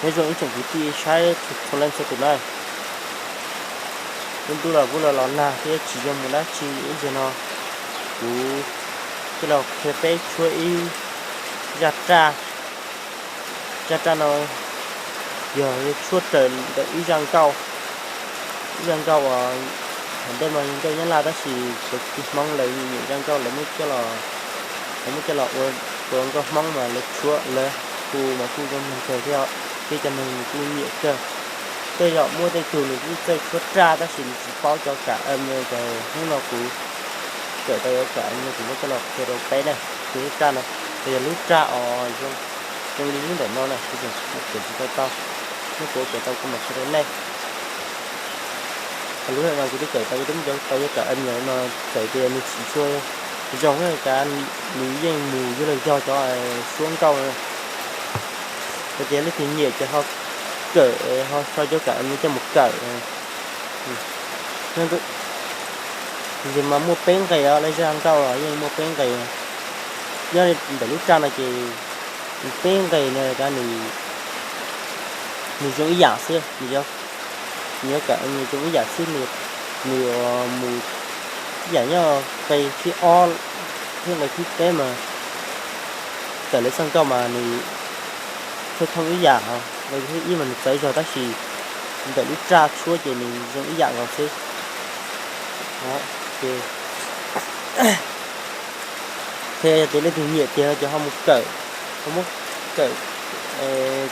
Nyob zoo ib tsoom kwv tij saib txhua leej txhua tus na. Lub ntuj los kuj los los nag thiab tsis zoo mus dab tsi ib zaug no, kuv coj los qhia peb tshuab ib zaj raj. Zaj raj no yog tshuab raws ntawm ib zaj nkauj, ib zaj nkauj uas hais ntej mas nkauj Nyab Laj tab sis cov kwv tij Hmoob lawv nyiam zaj nkauj lawv muab coj los, lawv muab coj los ua, ua nkauj Hmoob mas lawv tshuab lawv hu mas kuj zoo kawg thiab, thiab cov neeg nws kuj nyiam kawg. Tej zaum muaj tej tug nws kuj txawj tshuab raj tab sis nws tsis paub cov kam, cov hnub no kuv kawm tau cov kam no kuv muab coj los qhia rau peb na. Ces lub raj no, ces yog lub raj os zoo, zoo li lub ntawm no na, kuv tseem kawm tsis tau tau, hnub kuv kawm tau kuv mam qhia rau nej. Lub no kuv twb kawm tau, kuv twb muab cov tau cov kam no txawm tias nws tsis tshua zoo, nws yeej mus yuav luag yog cov suab nkauj no. Ces leej twg nyiam ces ho kawm, ho sau cov kam no coj mus kawm. Ces mas muaj peb nqe os, lawv zaj nkauj los yeej muaj peb nqe. Nyob ntawm lub raj no ces peb nqe no nws zoo ib yam xwb, nws yuav kam nws zoo ib yam xwb, nws yuav mus ib yam nyob nqe thib ob thiab nqe thib peb mas tawm lawv zaj nkauj mas nws thooj thooj ib yam, nqe thib ib mas nws txawv zog tab sis ntawm lub raj tshuab ces nws zoo ib yam nkaus xwb. Ces thiab yog tias leej twg nyiam tiag no ces ho mus kawm, ho muab kawm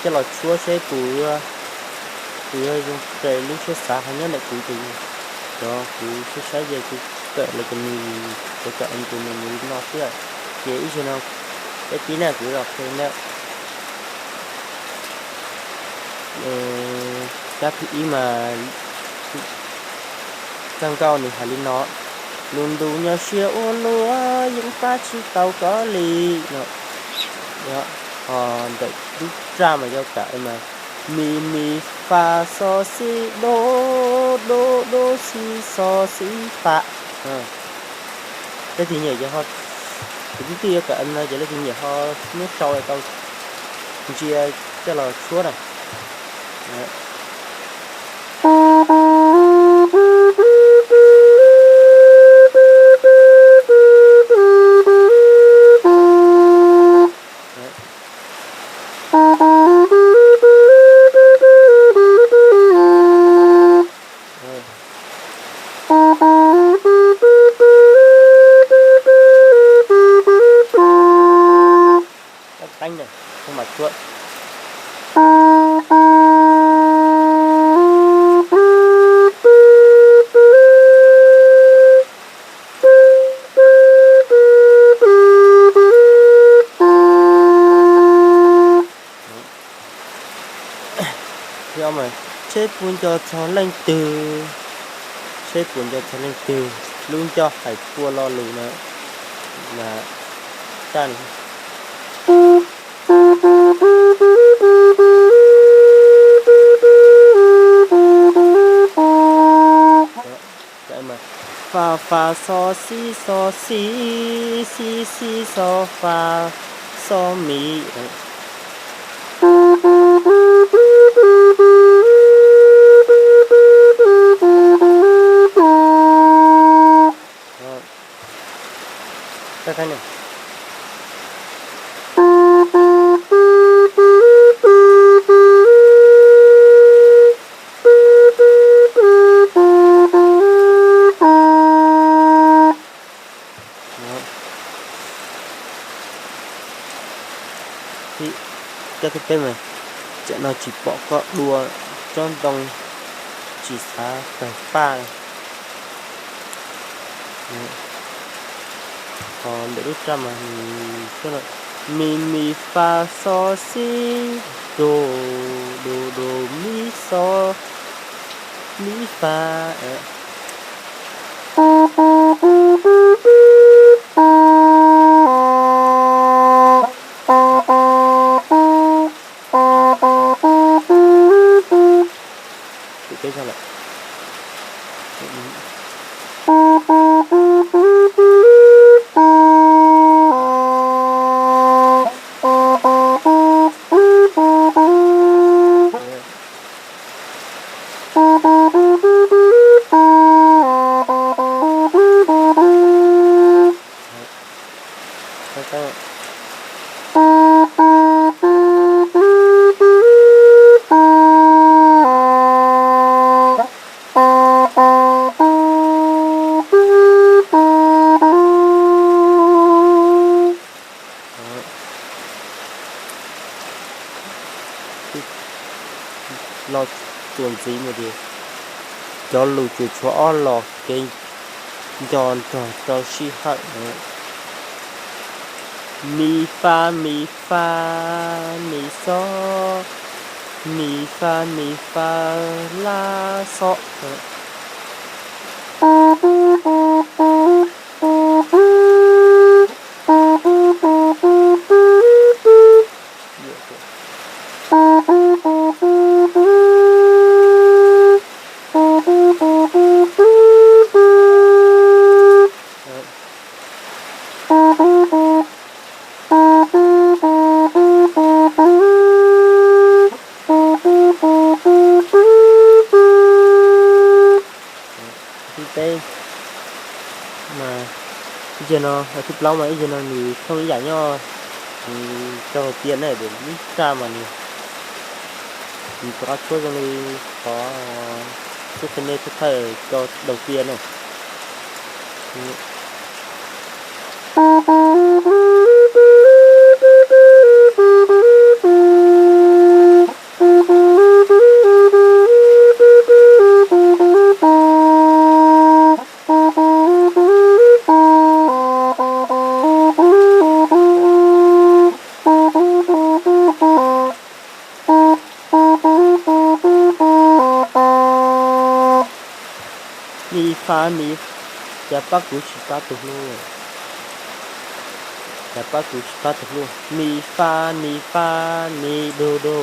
coj los tshuab seb puas, puas yuav zoo raws lub siab xav. Ho nyob ntawm kuv ces cov kuv saib saib ces kuv kawm los ces nws, kuv kawm ces nws mus li no xwb. Ces ib zaug no peb pib na, kuv los qhia na. Kab thib ib mas zaj nkauj nws hais li no: Lub ntuj nyuaj siab ua luaj, yeej pab tsis tau koj li no. Ho ntawm lub raj mas yog kam mas mi mi fa so si do, do do si so si fa. Leej twg nyiam ces ho, kuv twb twb yuav kam no ces leej twg nyiam ho muab sau tau ntsia coj los tshuab na. Teeb na, mas tshuab. Thiab mas, seb puas nco txog leej twg, seb puas nco txog leej twg, lub ncauj hais pua lo lus na, mas, fa fa so si so si, si si so fa so mi. Kab thib peb mas, tsam no tsis pom koj dua tsob ntoo, tsis xav tawg paj. Ho ntawm lub raj mas, mi mi fa so si do, do do mi so mi fa. Peb zog lawm. ntxiv no ces cov lus ces tshuav ob los kev nco nrog rau sij hawm. Mi fa mi fa mi xo, mi fa mi fa la xo. Thib peb mas, ib zaug no, thib plaub mas ib zaug no nws thooj ib yam nyob rau tiaj na, ib txaj mas nws, nws rov qab tshuab zoo li qhov tshuab qhia nej thawj thawj rau đầu tiên na. Mi fa mi, cas pab kuv tsis pab tus hlub, cas pab kuv tsis pab tus hlub. Mi fa mi fa mi du du.